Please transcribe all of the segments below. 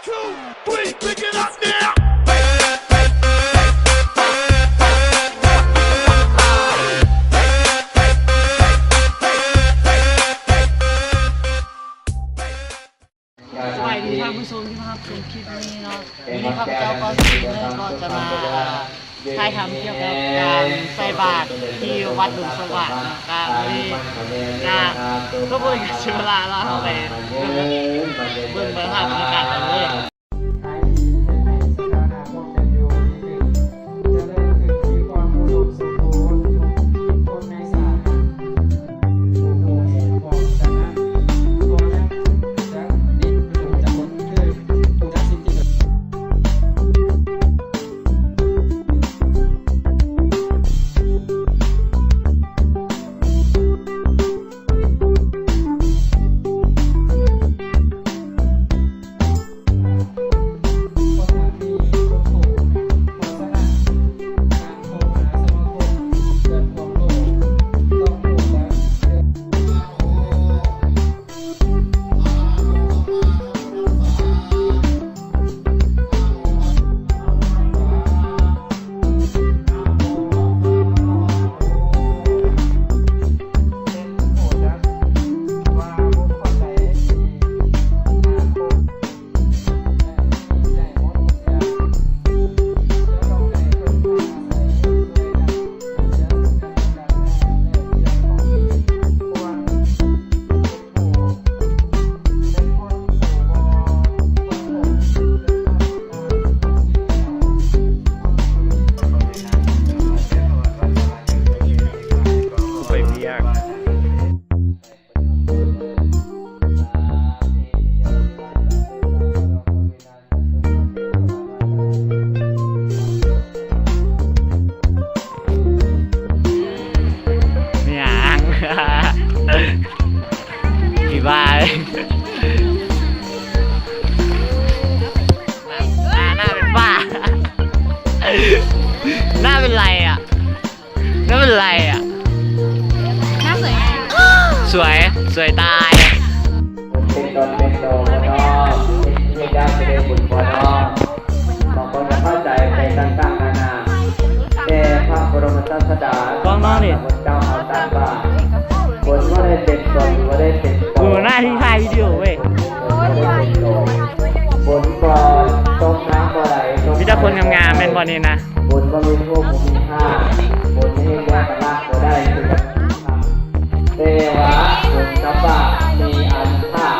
two, three, pick it up now. ສະບາຍດີທ່ານຜູ້ຊົມທີ່ມາຮັບຊົມຄລິບນີ້ເນາະ. ມື້ນີ້ຂ້າພະເຈົ້າກໍຊິເລີຍກໍຈະມາ ອ່າ ຖ່າຍທຳກ່ຽວກັບການໃສ່ບາດທີ່ວັດດົງສະຫວາດເນາະ. ກະມື້ນີ້ກະບໍ່ເປັນການເສຍເວລາເນາະ ເຮົາໄປເບິ່ງ ເບິ່ງ ເບິ່ງພາບບັນຍາກາດກັນເລີຍ. ຂາຍດີ ເຮັດໃຫ້ສະຖານະຄວາມເປັນຢູ່ດີຂຶ້ນ ຈະເລີນຂຶ້ນ ມີຄວາມອຸດົມສົມບູນທຸກຄົນໃນຊາດ. ຜູ້ຮູ້ເຫັນພ້ອມກັນນັ້ນ ກໍຍັງຮູ້ຈັກດີ ຮູ້ຈັກຄົນຄື ຮູ້ຈັກສິດທິ ມີຫຍັງ? ຜີບ້າ. ໜ້າ ໜ້າເປັນບ້າ. ໜ້າເປັນໄລອະ? ໜ້າເປັນໄລອະ? ໜ້າສວຍໄງ? ສວຍ ສວຍຕາຍ. ເປັນຕອນເປັນໂຕບໍ່ເນາະ? ເຮັດວຽກງານຊິໄດ້ບຸນບໍ່ເນາະ? ບາງຄົນກໍເຂົ້າໃຈໄປຕ່າງໆນານາ, ແຕ່ພະບໍລົມສາດສະດາ ກອງນ້ອງນີ້ ພະພຸດທະເຈົ້າເຮົາຕັດວ່າ ຄົນບໍ່ໄດ້ເປັນຕົນ ບໍ່ໄດ້ເປັນໂຕ ໂອ້ ໜ້າທີ່ຖ່າຍວິດີໂອເວີຍ. ຝົນບໍ່ຕົກ ນ້ຳບໍ່ໄຫຼ ມີແຕ່ຄົນງາມໆແມ່ນບໍ່ນີ້ນະ? ບຸນບໍ່ມີທູບບໍ່ມີທານ ບຸນເຮັດແລ້ວກໍລາກບໍ່ໄດ້ຄືກັນ. ແຕ່ວ່າບຸນກັບບາບມີອານຸພາບ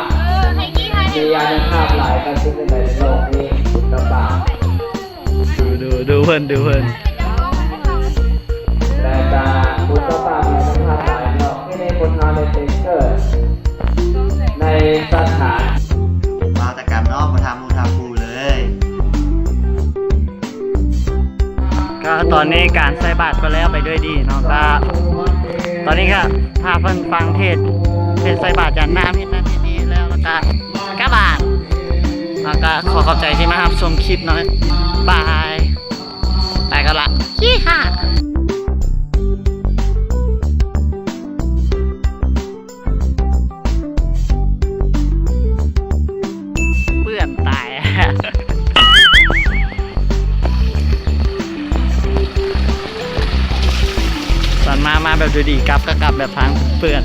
ມີອານຸພາບຫຼາຍກວ່າສິ່ງໃດໃນໂລກນີ້ ບຸນກັບບາບ. ດູ ດູ ດູເພິ່ນ ດູເພິ່ນ. ແລະກະບຸນກັບບາບມີອານຸພາບຫຼາຍເນາະ ທີ່ໃຫ້ຄົນເຮົາໄດ້ເປັນເກີດໃນສະຖານ ມາແຕ່ກັນເນາະ ບໍ່ຖາມໝູ່ຖາມຄູ່ເລີຍ. ກໍຕອນນີ້ການໃສ່ບາດກໍແລ້ວໄປດ້ວຍດີເນາະ. ກໍຕອນນີ້ກໍພາເພິ່ນຟັງເທດ ເທດໃສ່ບາດ ຈາກນ້ຳເຮັດນັ້ນເຮັດນີ້ແລ້ວ ແລ້ວກໍກັບບ້ານ. ແລ້ວກໍຂໍຂອບໃຈທີ່ມາຮັບຊົມຄລິບເນາະ. ບາຍ. ໄປກັນລະ. ເປື້ອນຕາຍ. ຕອນມາ ມາແບບດູດີ ກັບກໍກັບແບບທາງເປື້ອນ.